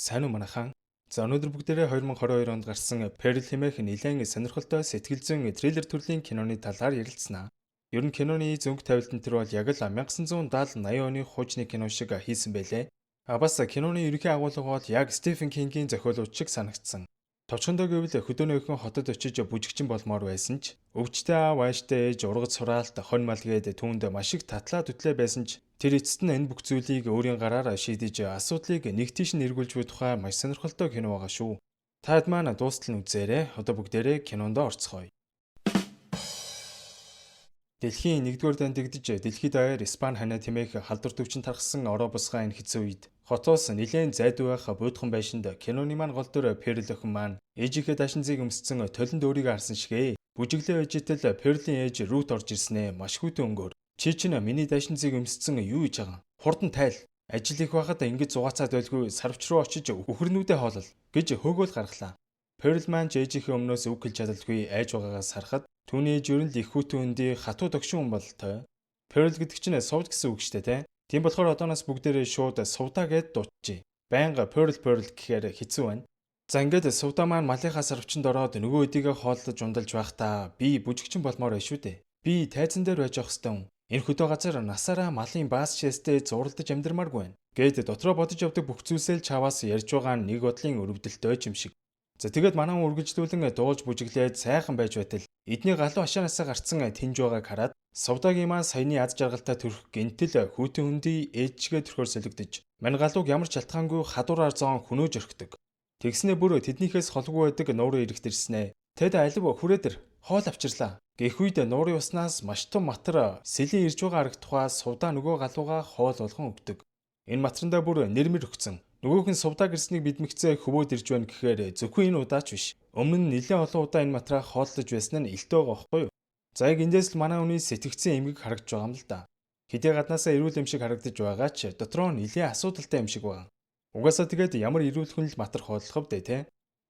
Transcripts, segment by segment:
Сайн уу, манайхан? За, өнөөдөр бүгдээрээ 2022 онд гарсан Pearl хэмээх нэлээн сонирхолтой сэтгэл зүйн триллер төрлийн киноны талаар ярилцсанаа. Ер нь киноны зөнгө тавилт нь тэр бол яг л 1970 80 оны хуучны кино шиг хийсэн байлээ. А бас киноны ерөнхий агуулга бол яг Стивен Кингийн зохиолууд шиг санагдсан. Товчхондоо гэвэл хөдөөний охин хотод очиж бүжигчин болмоор байсан ч өвчтэй аав, ааштай ээж, ургац сураалт, хонь мал гээд түүнд маш их татлаа түтлээ байсан ч тэр эцэст нь энэ бүх зүйлийг өөрийн гараараа шийдэж, асуудлыг нэг тийш нь эргүүлж буй тухай маш сонирхолтой кино байгаа шүү. Таад маань дуустал нь үзээрэй. Одоо бүгдээрээ кинонд орцгоё. Дэлхийн 1-р дайнд дэгдэж, дэлхийд даяар Испани ханаа тэмээх халдвар төвчин тархсан ороо бусгаа энэ хэцүү үед хотоос нэлээн зайдуу байх буудхан байшинд киноны маань гол дүр Перл охин маань ээжийнхээ дашинзыг өмссөн толинд өөрийгөө харсан шигээ. Бүжиглээ байж итэл Перлийн ээж Рут орж ирснээ маш хүйтэн өнгөөр "Чи чинь миний дашинзыг өмссөн, юу хийж байгаа? Хурдан тайл. Ажил их байхад ингэж зугаацаад байлгүй, сарвч руу очиж үхрнүүдээ хоолол" гэж хөөгөөл гаргалаа. Перл маань ч ээжийнхээ өмнөөс үг хэлж чадалгүй айж байгаагаас харахад түүний ээж ер нь л их хүйтэн хөндий хатуу догшин хүн бололтой. Pearl гэдэг чинь сувд гэсэн үг шүү дээ, тэ. Тийм болохоор одооноос бүгдээрээ шууд сувдаа гэд дуудчихъя. Байнга Pearl, Pearl гэхээр хэцүү байна. За, ингээд сувдаа маань малынхаа сарвчанд ороод нөгөө өдийгөө хооллож ундалж байхдаа "Би бүжигчин болмоор байна шүү дээ. Би тайзан дээр байж явах хэвээр юм. Энэ хөдөө газар насаараа малын баас шээстэй зуралдаж амьдрмааргүй байна" Гээд дотроо бодож явдаг бүх зүйлсээ л чаваас ярьж байгаа нэг бодлын өрөвдөлтөй юм шиг. За, тэгээд манай хүн үргэлжлүүлэн дуулж бүжиглээд сайхан байж байтал эдний галуу ашаанаасаа гарцсан тэнж байгааг хараад сувдагийн маань саяны аз жаргалтай төрөх гинтэл хүйтэн хөндий ээжгээ төрхөөр солигдож мань галууг ямар ч шалтгаангүй хадуураар зоон хөнөөж орхидог. Тэгснээ бүр тэднийхээс холгүй байдаг нуурын эрэгт ирснэ. "Тэд алив хүрээдэр хоол авчирлаа" гэх үед нуурын уснаас маш том матар сэлийн ирж байгаа харагдахаа сувдаа нөгөө галуугаа хоол болгон өгдөг. Энэ матрандаа бүр нэрмэр өгцөн. Нөгөөх нь сувдаа гэрснийг бидмэгцээ хөвөөд ирж байна гэхээр зөвхөн энэ удаач биш. Өмнө нь нэлээд олон удаа энэ матраа хооллож байсан нь илтээ байгаа байхгүй юу? За, яг эндээс л манай хүний сэтгэгдсэн эмгэг харагдаж байгаа юм л да. Хэдий гаднаасаа эрүүл юм шиг харагдаж байгаа ч дотроо нэлээд асуудалтай юм шиг байгаа. Угаасаа тэгээд ямар эрүүл хүн л матар хооллох вэ, те?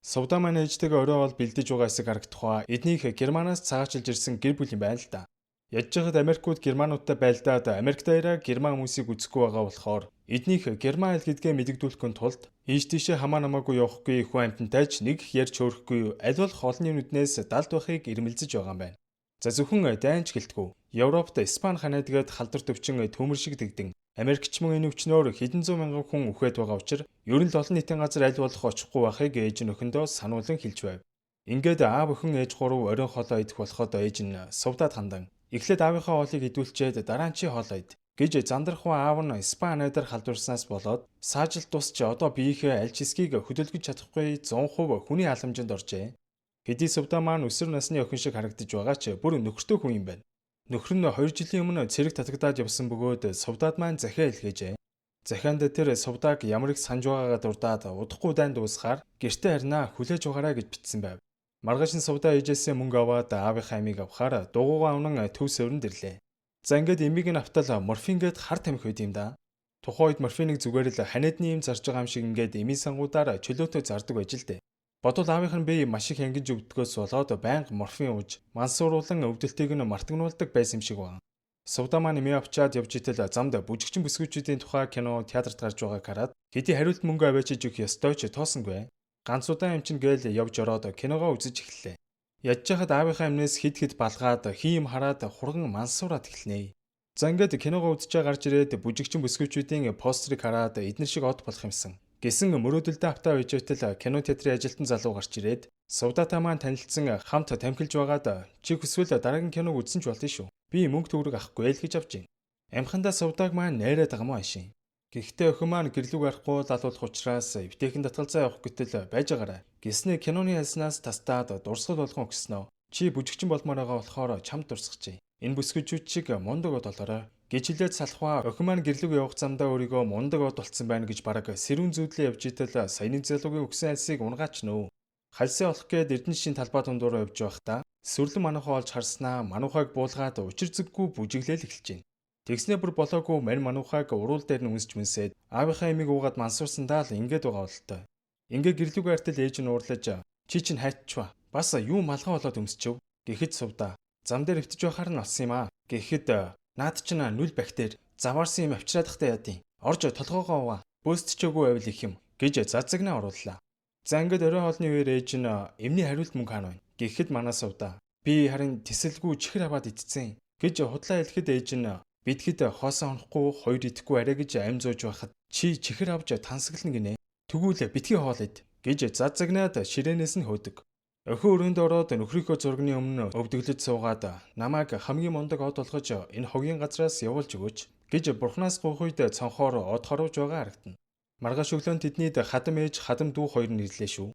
Сувдаа маань ээжтэйгээ орой бол бэлдэж байгаа хэсэг харагдах ба эднийх Германаас цагаачилж ирсэн гэр бүл юм байна л да. Ядж байхад Америкууд германуудтай байлдаад Америк даяараа герман хүмүүсийг үзэхгүй байгаа болохоор эднийх герман хэл гэдгээ мэдэгдүүлэхин тулд ийш тийшээ хамаа намаагүй явахгүй, хүн амьтантай ч нэг их ярьж хөөрөхгүй, аль болох олонний нүднээс далд байхыг эрмэлзэж байгаа юм байна. За, зөвхөн дайнч гэлтгүү. Европт Испани ханаад гээд халдвар төвчин төмөр шиг дэгдэн Америкч мөн энэ өвчнөөр хэдэн зуун мянган хүн үхээд байгаа учраас ер нь л олон нийтийн газар аль болох очихгүй байхыг ээж нь охиндоо сануулan хэлж байв. Ингээд аав, охин, ээж гурав оройн хоолоо идэх болоход ээж нь сувдаад хандан "Эхлээд аавынхаа хоолыг идүүлчээд дараа нь чи хоолоо ид" гэж зандрах аав нь Испани ханайдар халдварснаас болоод саажилт тусч одоо биеийнхээ аль ч хэсгийг хөдөлгөж чадахгүй 100% хүний халамжинд оржээ. Хэдий сувдаа маань өсвөр насны охин шиг харагдаж байгаа ч бүр нөхөртэй хүн юм байна. Нөхөр нь 2 жилийн өмнө цэрэг татагдаад явсан бөгөөд сувдаад маань захиа илгээжээ. Захианд тэр сувдааг ямар их санаж байгаагаа дурдаад удахгүй дайн дуусахаар гэртээ харнаа, хүлээж угаарай гэж бичсэн байв. Маргааш нь сувдаа ээжээсээ мөнгө аваад аавынхаа амийг авахаар дугуйгаа унан төв суурьнд ирлээ. За, ингээд эмийг нь автал морфин гээд хар тамхи байд юм да. Тухайн үед морфиныг зүгээр л ханиадны эм зарж байгаа юм шиг ингээд эмийн сангуудаар чөлөөтэй зардаг байж л дээ. Бодвол аавынх нь бие маш их янгинж өвдгөөс болоод байнга морфин ууж мансууруулан өвдөлтийг нь мартагнуулдаг байсан юм шиг байна. Сувдаа маань эмээ авчаад явж итэл замд бүжигчин бүсгүүчүүдийн тухай кино театрт гарч байгааг хараад хэдий хариулт мөнгө аваачиж өгөх ёстой ч тоосонгүй. Ганц удаа юм чинь гээл явж ороод киногоо үзэж эхэллээ. Ядж хахад аавынхаа амнаас хид хид балгаад хий юм хараад хурган мансуураад эхэлнэ. За, ингээд киногоо үзчихээ гарч ирээд бүжигчин бүсгүүчүүдийн постерыг хараад эднэр шиг од болох юмсан гэсэн мөрөөдөлдөө автаа байж байтал кино театрын ажилтан залуу гарч ирээд сувдаатай маань танилцсан, хамт тамхилж байгаад "Чи хүсвэл дараагийн киног үзсэн ч болно шүү. Би мөнгө төгрөг авахгүй л" гэж авч байна. Амхандаа сувдааг маань найраад байгаа мó ашин. Гэхдээ охин маань гэрлүүг харахгүй лалуулах учраас эвтэйхэн татгалзаа явах гэтэл байж байгаарай. Гэснээ киноны ялснаас тастаад дурсгал болгон өгснөө. "Чи бүжигчин болмоор байгаа болохоор чамд дурсгажээ. Энэ бүсгүүчүүд шиг мундаг од болоорой" гэж хэлээд салхваа охин маань гэрлүүг явах замдаа өөрийгөө мундаг од болцсон байна гэж бараг сэрүүн зүүдлээ явж итэл саяны залуугийн өгсөн альсыг унгаач нөө. Хальсаа олох гээд Эрдэнэ шин талбай дундуур явж байхдаа сүрлэн мануухай олж харснаа мануухайг буулгаад учир зэггүй бүжиглээл эхэлж байна. Тэгснээ бүр болоогүй мань мануухайг уруул дээр нь үнсч мүнсээд аавынхаа эмийг уугаад мансуурсандаа л ингээд байгаа бололтой. Ингээ гэрлүүг артал ээж нь уурлаж "Чи чинь хайчваа. Бас юу малгай болоод өмсчөв" гэхэд сувдаа "Зам дээр өвтөж байхаар нь олсон юм аа" гэхэд "Наад чинь нүл бактери заваарсан юм авчираад тахта яадын. Орж толгоогоо уваа. Бөөсдөчөөгүй байвал их юм" гэж зазагнаа орууллаа. За ингээд орой хоолны үеэр ээж нь эмний хариулт мөнгө хаана байна гэхэд манай Сувда би харин тэсэлгүй чихэр аваад идсэн гэж худлаа хэлэхэд ээж нь бид хэд хоосон онохгүй хоёр идэхгүй арай гэж амь зууж байхад чи чихэр авч тансаглана гинэ. Тэгвэл битгий хоол ид гэж зазагнаад ширээнээс нь хөөдөг. Охин өрөөнд ороод нөхрийнхөө зургийн өмнө өвдөглөж суугаад намайг хамгийн мундаг од болгож энэ хогийн газраас явуулж өгөөч гэж бурхнаас гуйх үед цонхоор од хорвож байгаа харагдана. Маргааш өглөө тэднийд хадам ээж хадам дүү хоёр нь ирлээ шүү.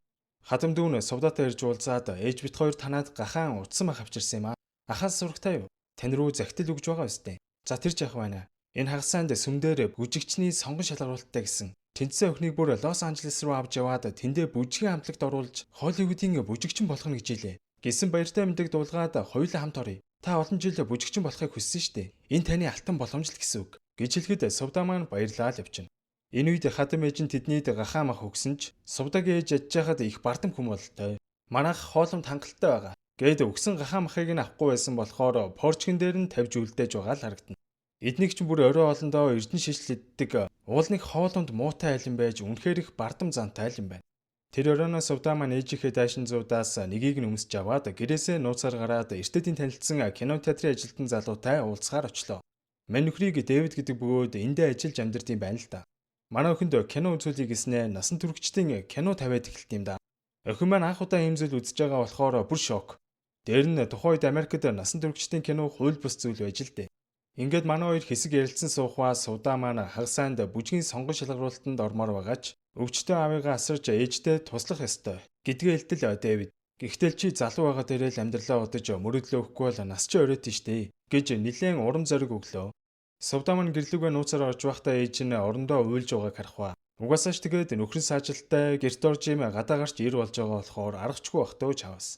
Хадам дүү нь Сувдаатай ирж уулзаад ээж бит хоёр танаад гахаан утсан мах авчирсан юм аа. Ахаас сурагтай юу? Тань руу захидал өгж байгаа үстэй. За тэр жах байна. Энэ хагас санд сүмдэр бүжигчний сонгон шалгаруулттай гэсэн. Тэнцсэн охиныг бүр Лос Анжелес руу авч яваад тэндээ бүжгийн хамтлагт оруулж Холливуудын бүжигчин болгоно гэж хэлээ. Гэсэн баяртай мэдэг дуулгаад хоёулаа хамт оръё. Та олон жил бүжигчин болохыг хүссэн шүү дээ. Энэ таны алтан боломж л гэсэн үг гэж хэлэхэд Сувдаа маань баярлаа л явчихна. Энэ үед хадам ээж нь тэднийд гахаа мах өгсөн ч Сувдагийн ээж ядж байхад их бардам хүм бололтой. Манайх хооломд хангалттай байгаа. Гээд өгсөн гахаа махыг нь авахгүй байсан болохоор порчгэн дээр нь тавьж үлдээж байгаа л харагдана. Эднийг ч бүр орой олондоо эрдэнэ шишл иддэг уулын хоолунд муутай айлан байж үнэхээр их бардам зантай л юм байна. Тэр оройноос Сувдаа маань ээжийнхээ дайшин зуудаас нэгийг нь өмсөж аваад гэрээсээ нууцаар гараад эртедийн танилцсан кино театрын ажилтан залуутай уулзахаар очлоо. Мань нөхрийг Дэвид гэдэг бөгөөд эндээ ажиллаж амьдардаг юм байна л да. Манай охинд кино үзүүлье гэснээ насан туршидтын кино тавиад эхэлт юм да. Охин маань анх удаа ийм зүйл үзэж байгаа болохоор бүр шок. Дээр нь тухайн үед Америкт насан туршидтын кино хууль бус зүйл байж л дээ. Ингээд манай хоёр хэсэг ярилцсан суухваа Сувдаа маань хагас санд бүжгийн сонгон шалгаруултанд ормоор байгаа ч өвчтөн аавыгаа асарч ээжтэй туслах ёстой гэдгээ хэлтэл Дэвид. Гэхдээ л чи залуу байгаа дээрээ л амьдралаа удаж мөрөөдлөө өгөхгүй бол нас чи оройтын штэ гэж нилээн урам зориг өглөө. Сувдаа маань гэрлүүгээ нууцаар орж байхдаа ээж нь орондоо уйлж байгааг харах ба. Угаасаа ч тэгээд нөхрөн саажилттай гэрт орж юм гадаа гарч ир болж байгаа болохоор аргачгүй бах төө чаваас.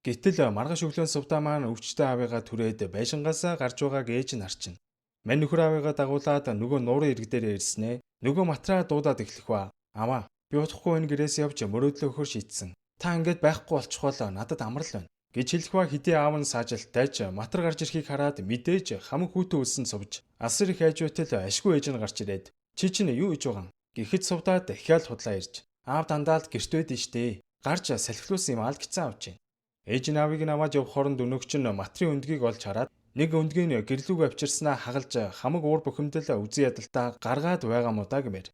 Гэтэл маргааш өглөө Сувдаа маань өвчтөн аавыгаа түрээд байшингаасаа гарч байгааг ээж нь харчихна. Мань нөхөр аавыгаа дагуулад нөгөө нуурын ирэг дээр ирснээ. Нөгөө матраа дуудаад эхлэх ба. Аваа би удахгүй энэ гэрээс явж мөрөөдлөө өгөхөөр шийдсэн. Та ингээд байхгүй болчихвол надад амрал байна гэж хэлэх ба хэдий аав нь саажилттай ч матар гарч ирэхийг хараад мэдээж хамаг хүүтэн үлсэн сувж асар их айжватал ашгүй ээж нь гарч ирээд чи чинь юу хийж байгаа юм гэхэд Сувдаа дахиад худлаа ирж аав дандаа л гэрт байдэн штэ гарч салхилуулсан юм аал гицэн авч байна. Ээж нь аавыг нь аваад явах хооронд өнөөгч нь матрын өндгийг олж хараад нэг өндгийг гэрлүүг авчирснаа хагалж хамаг уур бухимдал үзэн ядалтаа гаргаад байгаа мó да гэмээр.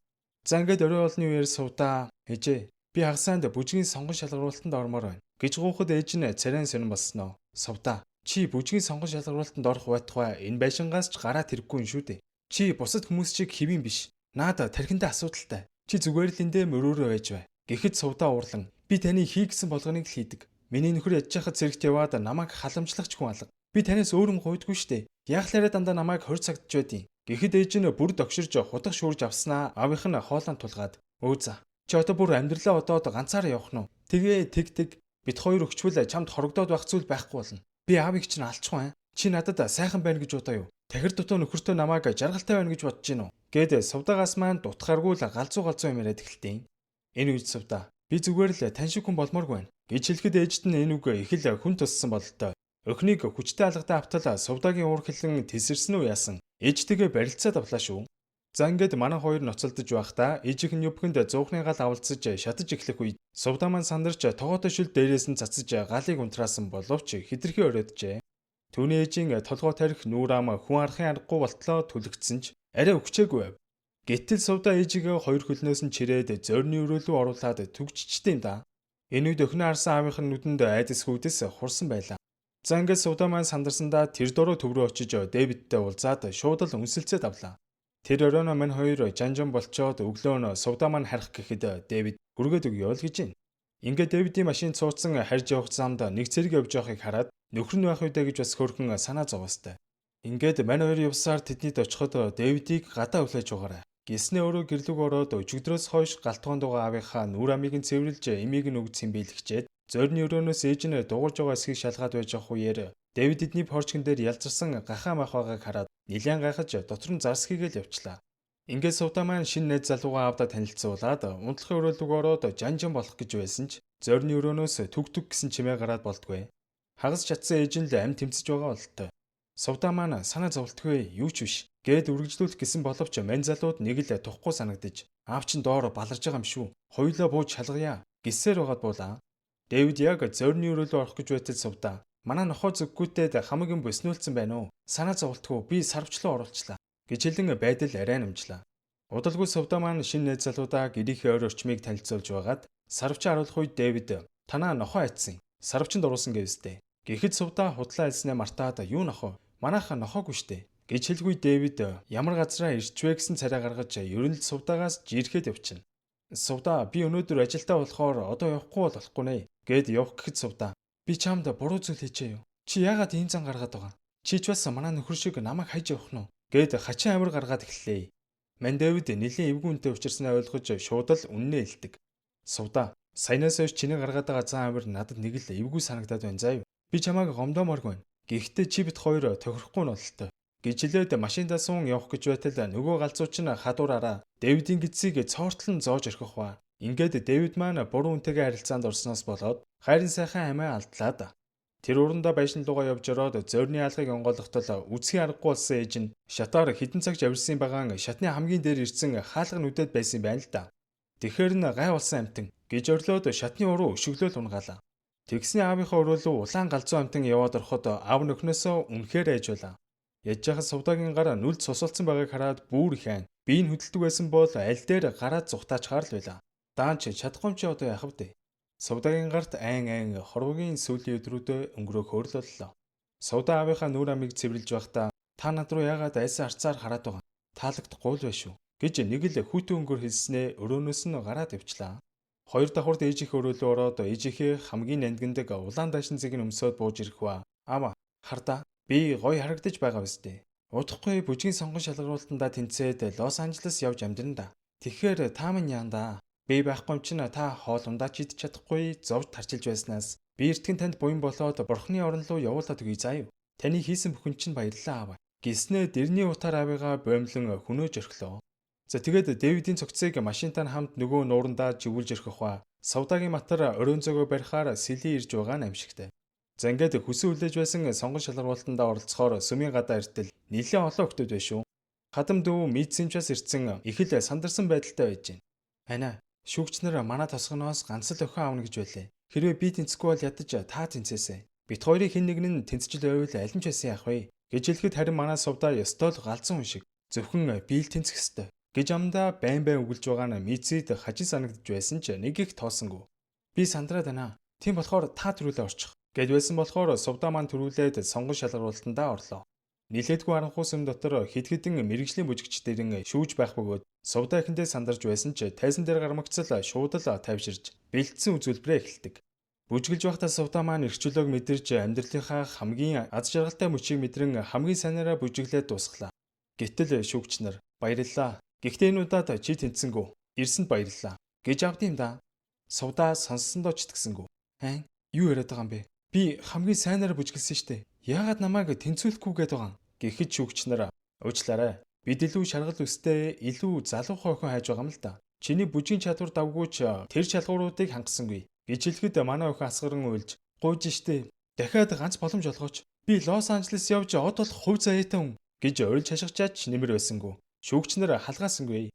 За ингээд орой олны үеэр Сувдаа ээжээ би хагас санд бүжгийн сонгон шалгаруултанд ормоор байна гэж гуйхад ээж нь царайн сонин болсноо. Сувдаа чи бүжгийн сонгон шалгаруултанд орох байтугай энэ байшингаас ч гараад ирэхгүй юм шүү дээ. Чи бусад хүмүүс чиг хэвийн биш. Наада тархиндаа асуудалтай. Чи зүгээр л эндээ мөрөөрөө байж бай. Гэхэд Сувдаа уурлан би таны хий гэсэн болгоныг л хийдэг. Миний нөхөр ядж байхад цэрэгт яваад намайг халамжлах ч хүн алга. Би танаас өөр юм гуйдгүй штэ. Яг л арай дандаа намайг 20 цагтж байдیں۔ Гэхэд ээж нь бүр догширж худах шүүрж авснаа аавынх нь хоолойн тулгаад өө за. Чи одоо бүр амьдралаа одоод ганцаараа явах нь уу? Тэгээ тэг тэг бит хоёр өгчвөл чамд хорогдоод байх зүйл байхгүй болно. Би аавыг чинь алчих бай. Чи надад сайхан байна гэж бодоо юу? Тахир дутуу нөхөртөө намайг жаргалтай байна гэж бодож гин үү? Гэд Сувдаагаас маань дутхааргүй л галзуу галзуу юм яриад эхэлтийн. Энэ үед Сувдаа би зүгээр л тань шиг хүн болмооргүй байна гэж хэлэхэд ээжд нь энэ үг их л хүн туссан бололтой. Охиныг хүчтэй алгадаа автал Сувдаагийн уур хилэн тесэрсэн үү яасан. Ээжтэйгээ барилцаад авлаа шүү. За ингээд манай хоёр ноцолдож байхдаа ээжийнх нь юбхэнд зуухны гал авалцаж шатаж эхлэх үед Сувдаа маань сандарч тогоотой шил дээрээс нь цацаж галыг унтраасан боловч хитрхи оройджээ. Түүний ээжийн толгой тарих нүүр ам хүн арахын аргагүй болтлоо түлэгдсэн ч арай өгчээгүй байв. Гэтэл Сувдаа ээжигээ хоёр хөлнөөс нь чирээд зорины өрөөлүү оруулаад түгжчихтэй юм да. Энэ үед охиноо харсан аавынх нь нүдэнд айдас хүйдэс хурсан байлаа. За ингээд Сувдаа маань сандарсандаа тэр дөрөө төв рүү очиж Дэвидтэй уулзаад шууд л үнсэлцээд авлаа. Тэр оройноо мань хоёр жанжин болчоод өглөө нь Сувдаа маань харих гэхэд Дэвид хүргээд өгье л гэж байна. Ингээд Дэвидийн машинд суудсан харж явах замд нэг цэрэг явж байгааг хараад нөхөр нь байх үедээ гэж бас хөрхөн санаа зовоостой. Ингээд мань хоёр явсаар тэднийд очиход Дэвидийг гадаа хүлээж байгаарай. Гэснээ өөрөө гэрлүүг ороод өчигдрөөс хойш галтгоонд байгаа аавынхаа нүр амийг нь цэвэрлж эмийг нь өгдсөн биелэгчээд зорины өрөөнөөс ээж нь дуурж байгаа эсхийг шалгаад байж байгаа үеэр Дэвид эдний порчгон дээр ялзарсан гахаа мах байгааг хараад нилээн гайхаж дотор нь зарсхийгээл явчлаа. Ингээд Сувдаа маань шинэ найз залуугаа аавдаа танилцуулаад унтлахын өрөөлөг ороод жанжин болох гэж байсан ч зорины өрөөнөөс түг түг гэсэн чимээ гараад болдгүй. Хагас чадсан ээж нь л амь тэмцэж байгаа бололтой. Сувдаа маань санаа зовлтгүй юу ч биш гээд үргэлжлүүлэх гэсэн боловч мань залууд нэг л тухгүй санагдаж Аав чинь доор баларж байгаа юм шүү. Хоёулаа бууж шалгая гэсээр байгаад буулаа. Дэвид яг зорины өрөөлөө орох гэж байтал Сувда. Манай нохой зүггүйтэд хамаг юм боснуулсан байна уу? Санаа зовлтгүй би сарвчлаа оруулчлаа гэж хэлэн байдал арай нэмжлээ. Удалгүй Сувда маань шинэ найз залуудаа гэрийнхээ ойр орчмыг танилцуулж байгаад сарвчаа харуулах үед Дэвид танаа нохой айцсан. Сарвчанд оруулсан гэвстэй. Гэхэд Сувда худлаа хэлснээ мартаад юу нохой? Манайха нохоогүй штэ гэж хэлгүй Дэвид ямар газараа ирчвэ гэсэн царай гаргаж ер нь л Сувдагаас жирэхэд явчихна. Сувда би өнөөдөр ажилдаа болохоор одоо явахгүй бол болохгүй нэ гэд явах гэхэд Сувда би чамд буруу зүйл хийчээ юу? Чи яагаад ийм зан гаргаад байгаа? Чи ч бас манай нөхөр шиг намайг хайж явах нь уу? Гэд хачин амир гаргаад эхэллээ. Ман Дэвид нэлийн эвгүй үнтэй учирснаа ойлгож шууд л үннээ хэлдэг. Сувда саянаас хойш чиний гаргаад байгаа зан амир надад нэг л эвгүй санагдаад байна заа юу? Би чамайг гомдоомооргүй байна. Гэхдээ чи бит хоёр тохирохгүй нь бололтой гэж хэлээд машиндаа суун явах гэж байтал нөгөө галзууч нь хадуураараа Дэвидийн гидсийг цоортлон зоож орхих ба. Ингээд Дэвид маань буруу үнтэйгээ харилцаанд орсноос болоод хайрын сайхан амиа алдлаа да. Тэр урандаа байшин руугаа явж ороод зорины алгыг онгойлгохтол үцгийн аргагүй болсон ээж нь шатаар хэдэн цаг жавирсан байгаа шатны хамгийн дээр ирсэн хаалга нүдэд байсан байна л да. Тэгэхээр нь гай болсон амтан гэж орлоод шатны уруу өшөглөөл унгаалаа. Тэгсний аавынхаа өрөөлөө улаан галзуу амтан яваад ороход аав нөхнөөсөө үнэхээр айж байлаа. Ядж яхад Сувдагийн гар нүлд сусалцсан байгааг хараад бүр их айн. Би энэ хөдөлдөг байсан бол аль дээр гараад зүхтаачгаар л байлаа. Даанч чадахгүй юм чи одоо яах вэ? Сувдагийн гарт айн айн хорвогийн сүүлийн өдрүүдөө өнгөрөөхөөр л боллоо. Сувда аавынхаа нүүр амийг цэвэрлж байхдаа та над руу яагаад айсан арцаар хараад байгаа? Таалагдахгүй л байх шүү гэж нэг л хүйтэн өнгөөр хэлснээ өрөөнөөс нь гараад явчлаа. Хоёр давхарт ээжийнхээ өрөөлөө ороод ээжийнхээ хамгийн нандиндаг улаан даашин зэг нь өмсөөд бууж ирэх ба. Аава хардаа би гоё харагдаж байгаа биз дээ. Удахгүй бүжгийн сонгон шалгаруулалтандаа тэнцээд Лос Анжелес явж амьдрна да. Тэгэхээр та минь яана. Би байхгүй юм чинь та хоол ундаач идэж чадахгүй зовж тарчилж байснаас би эртгэн танд буян болоод бурхны орон руу явуулаад өгье заа юу. Таны хийсэн бүхэн чинь баярлалаа аава. Гиснээ дэрний утаар аавыгаа боомлон хөнөөж орхилоо. За тэгээд Дэвидийн цогцыг машинтай хамт нөгөө нуурандаа живүүлж орхих ба. Савдагийн матар оройн зөгөө барихаар сэлий ирж байгаа нь амшигтай. За ингээд хүсэн хүлээж байсан сонгон шалгаруулалтандаа оролцохоор сүмийн гадаа эртэл нэлээд олон охтууд байна шүү. Хадам дүү медицинчаас ирсэн их л сандарсан байдалтай байж байна. Ана шүүгч нар манай тосгоноос ганц л охин авна гэж байлээ. Хэрвээ би тэнцэхгүй бол ядаж та тэнцээсэй. Бит хоёрын хэн нэг нь тэнцэж л байвал аль нь ч байсан яах вэ? Гэж хэлэхэд харин манай сувдаа ёстой л галзуу хүн шиг. Зөвхөн би л тэнцэх ёстой гэж амдаа байн байн үгэлж байгаа нь Мицид хажин санагдаж байсан ч нэг их тоосонгүй. Би сандраад байна. Тийм болохоор та түрүүлээ орчих. Гэд байсан болохоор сувдаа маань түрүүлээд сонгон шалгаруулалтандаа орлоо. Нилээдгүй харанхуй сүм дотор хэд хэдэн мэрэгжлийн бүжигчдэрэн шүүж байх бөгөөд сувдаа эхэндээ сандарч байсан ч тайзан дээр гармагцал шууд л тайвширж бэлдсэн үзүүлбэрээ эхэлдэг. Бүжиглж байхдаа сувдаа маань эрх чөлөөг мэдэрч амьдралынхаа хамгийн аз жаргалтай мөчийг мэдрэн хамгийн сайнараа бүжиглээд дуусглаа. Гэтэл шүүгч нар баярлалаа. Гэхдээ энэ удаад чи тэнцсэнгүү. Ирсэнд баярлалаа гэж авд юм да. Сувдаа сонссондоо ч итгэсэнгүү. Айн юу яриад байгаа юм бэ? Би хамгийн сайнараа бүжиглсэн штэ. Яагаад намайг тэнцвүүлэхгүй гээд байгаа юм? Гэхэд шүүгч нар уучлаарай. Бид илүү шаргал өстэй, илүү залуухан охин хайж байгаа юм л да. Чиний бүжгийн чадвар давгүйч тэр шалгууруудыг хангасангүй гэж хэлэхэд манай охин асгаран уйлж гуйж штэ. Дахиад ганц боломж олгооч. Би Лос Анжелес явж од болох хувь заяатай хүн гэж уйлж хашгичаач нэмэр байсангүй. Шүүгч нар халгаасангүй.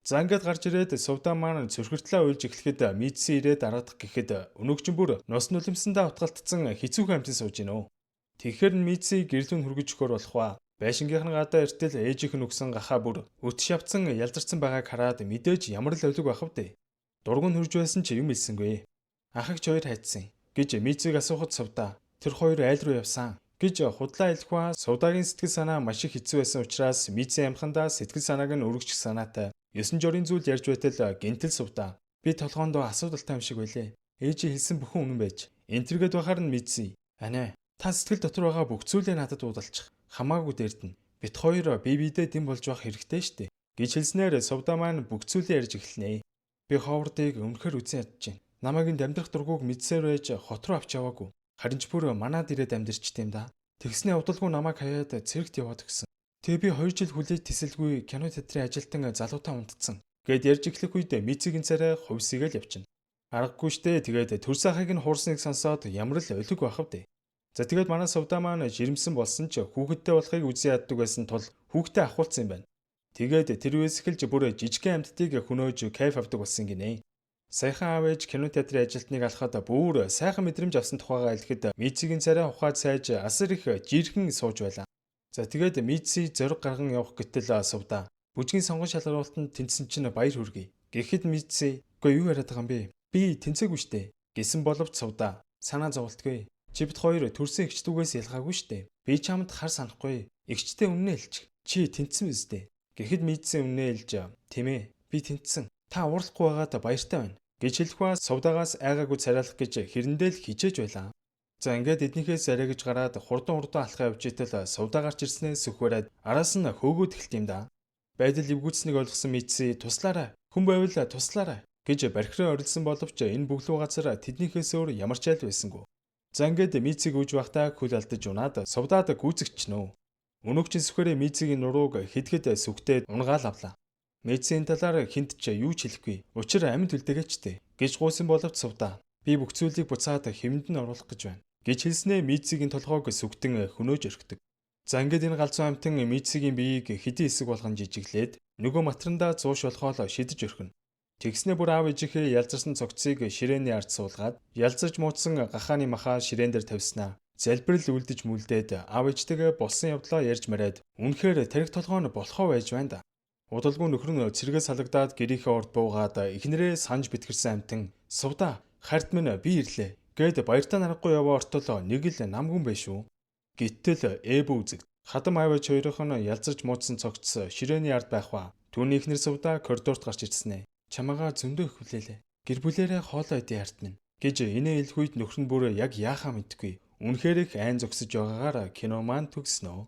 За ингээд гарч ирээд сувдаа маань цөрхөртлөө уйлж эхлэхэд Митси ирээд дараадах гэхэд өнөөгчин бүр нус нулимсандаа утгалтцсан хэцүүхэн амтан сууж гинөө. Тэгэхээр нь Митси гэрлүүн хүргэж өгөхөр болох ба. Байшингийнх нь гадаа эртэл ээжийнх нь өгсөн гахаа бүр өт шавцсан ялзарсан байгааг хараад мэдээж ямар л олиг байх вэ? Дургуун хөрж байсан ч юм хэлсэнгүй. Ахагч хоёр хайцсан гэж Митсиг асуухад сувдаа тэр хоёр айл руу явсан гэж худлаа хэлэх ба сувдагийн сэтгэл санаа маш их хэцүү байсан учраас Митси амхандаа сэтгэл санааг нь өргөжих санаатай 9 жорын зүйл ярьж байтал гинтэл сувдаа. Би толгоондоо асуудалтай юм шиг байлээ. Ээжийн хэлсэн бүхэн үнэн байж. Энтергээд байхаар нь Митси. Анаа та сэтгэл дотор байгаа бүх зүйлээ надад уудалчих. Хамаагүй дэрдэн. Бит хоёр бие биедээ дэм болж байх хэрэгтэй штэ гэж хэлснээр сувдаа маань бүх зүйлээ ярьж эхэлнэ. Би Ховардыг өмнөхөр үзэн ядчихээн. Намайг энд амьдрах дургүйг мэдсээр байж хот руу авч яваагүй. Харин ч бүр манад ирээд амьдарчт юм да. Тэгснээ удалгүй намайг хаяад цэрэгт яваад өгсөн. Тэгээ би 2 жил хүлээж тэсэлгүй кино театрын ажилтан залуутай унтцсан. Гэд ярьж эхлэх үед Мицигийн царай хувьсгээл явчихна. Аргагүй штэ тэгээд төрс ахыг нь хуурсныг сонсоод ямар л олиг байх вэ? За тэгээд манай сувдаа маань жирэмсэн болсон ч хүүхэдтэй болохыг үзэн яддаг байсан тул хүүхдээ авахулсан юм байна. Тэгээд тэр үеэс эхэлж бүр жижигхэн амьтдыг хөнөөж кайф авдаг болсон гинэ. Саяхан аав ээж кино театрын ажилтныг алхаад бүр сайхан мэдрэмж авсан тухайгаа хэлэхэд Мицигийн царай ухаад сайж асар их жирхэн сууж байлаа. За, тэгээд Мици зориг гарган явах гэтэл сувда. "Бүжгийн сонгон шалгаруултанд тэнцсэн чинь баяр хүргэе." Гэхэд Мици "Үгүй, юу яриад байгаа юм бэ? Би тэнцээгүй штэ" гэсэн боловч сувда "Санаа зоволтгүй. Чи бид хоёр төрсөн эгч дүүгээс ялгаагүй штэ. Би чамд хар санахгүй. Эгчтэй үнэнээ хэлчих. Чи тэнцсэн биз дээ?" Гэхэд Мици үнэнээ хэлж, "Тийм ээ. Би тэнцсэн. Та уурлахгүй байгаад баяртай байна" гэж хэлэх ба сувдаагаас айгаагүй царайлах гэж хэрэндээ л хичээж байлаа. За, ингээд эднийхээс арай гэж гараад хурдан хурдан алхаа явж итэл сувдаа гарч ирснээ сөхвөрээд араас нь хөөгөөд эхэлт юм да. Байдал эвгүйцнийг ойлгосон Мици "Туслаарай. Хүн байвал туслаарай" гэж бархиран орилсон боловч энэ бөглүү газар тэднийхээс өөр ямар ч айл байсангүй. За, ингээд Мициг үүж байхдаа хөл алдаж унаад сувдаад гүйцэгчнө. Өнөөгчин сүхээрээ Мицигийн нурууг хэд хэд сүгтээд унгаал авлаа. Мицийн талаар хэнд ч юу ч хэлэхгүй. "Учир амьд үлдээгээч дээ" гэж гуйсан боловч сувдаа "Би бүх зүйлийг буцаад хэвэнд нь оруулах гэж байна" гэж хэлснээ Мицигийн толгойг сүгтэн хөнөөж орхидог. За, ингээд энэ галзуу амьтан Мицигийн биеийг хэдийн хэсэг болгон жижиглээд нөгөө матрандаа зууш болохоо шидэж орхино. Тэгснээ бүр аав ээжийнхээ ялзарсан цогцыг ширээний ард суулгаад, ялзарч муудсан гахааны махаа ширээн дээр тавьснаа залбирал үлдэж мүлдээд, аав ээжтэйгээ болсон явдлаа ярьж мараад үнэхээр тархи толгой нь болохоо байж байна да. Удалгүй нөхөр нь цэргээс салагдаад гэрийнхээ урд буугаад эхнэрээ санаж битгэрсэн амьтан "Сувда, хард минь, би ирлээ" гээд баяртай нарахгүй яваа ортол нэг л намгүн байх шүү. Гэтэл Эб үзэг хадам аав ээж хоёрын нь ялзарч муудсан цогц ширээний ард байх ба түүний эхнэр сувда коридорт гарч ирсэн. "Чамаага зөндөө их хүлээлээ. Гэр бүлээрээ хоолоо идэ, хард минь" гэж инээ хэлэх үед нөхөр нь бүр яг яахаа мэдэхгүй. Үнэхээр их айн зогсож байгаагаар кино маань төгснө.